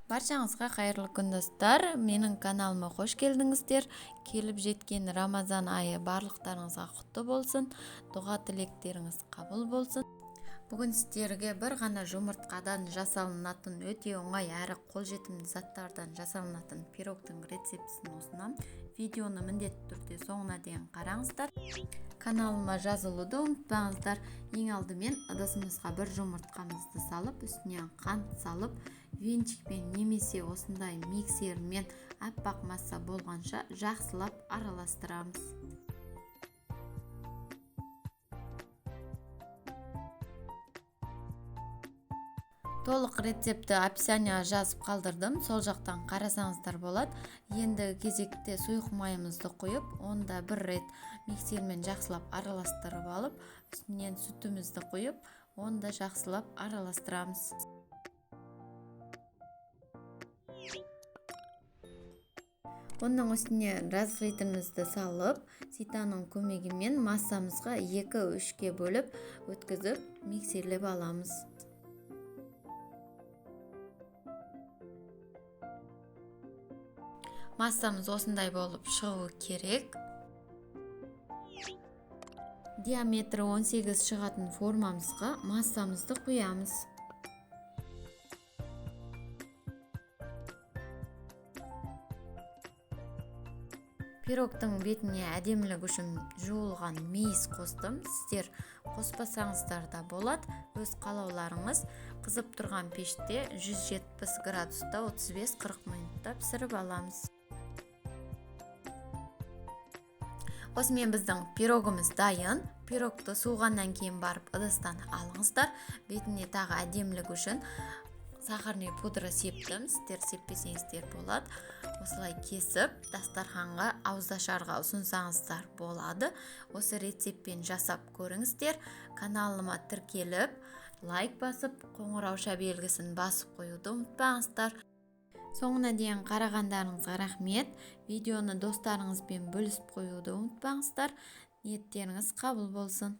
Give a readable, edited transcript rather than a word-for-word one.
Баршаңызға қайырлы күн, достар! Менің каналыма қош келдіңіздер. Келіп жеткен Рамазан айы барлықтарыңызға құтты болсын. Дұға тілектеріңіз қабыл болсын. Бүгін сіздерге бір ғана жұмыртқадан жасалынатын өте оңай әрі қолжетімді заттардан жасалынатын пирогтың рецептісін ұсынамын. Видеоны міндетті түрде соңына дейін қараңыздар. Каналыма жазылуды ұмытпаңыздар. Ең алдымен ыдысымызға бір жұмыртқамызды салып, үстіне қант салып, венчикпен немесе осындай миксермен аппақ масса болғанша жақсылап араластырамыз. Толық рецепті описанияға жазып қалдырдым, сол жақтан қарасаңыздар болады. Енді кезекте сұйық майымызды құйып, онда бір рет миксермен жақсылап араластырып алып, үстінен сүтімізді құйып, онда жақсылап араластырамыз. Оның үстіне разрыхлителімізді салып, ситаның көмегімен массамызға 2-3-ке бөліп, өткізіп, миксерлеп аламыз. Массамыз осындай болып шығуы керек. Диаметрі 18 шығатын формамызға массамызды құямыз. Пирогтың бетіне әдемілік үшін жуылған мейіз қостым. Сіздер қоспасаңыздар да болады, өз қалауларыңыз. Қызып тұрған пеште 170 градуста 35-40 минутта пісіріп аламыз. Осымен біздің пирогымыз дайын. Пирогты суығаннан кейін барып ыдыстан алыңыздар. Бетіне тағы әдемілік үшін сахарный пудра септім. Сіздер сеппесеңіздер болады. Осылай кесіп, дастарханға, ауызашарға ұсынсаңыздар болады. Осы рецептпен жасап көріңіздер. Каналыма тіркеліп, лайк басып, қоңырауша белгісін басып қоюды ұмытпаңыздар. Соңына дейін қарағандарыңызға рахмет. Видеоны достарыңызбен бөлісіп қоюды ұмытпаңыздар. Ниеттеріңіз қабыл болсын.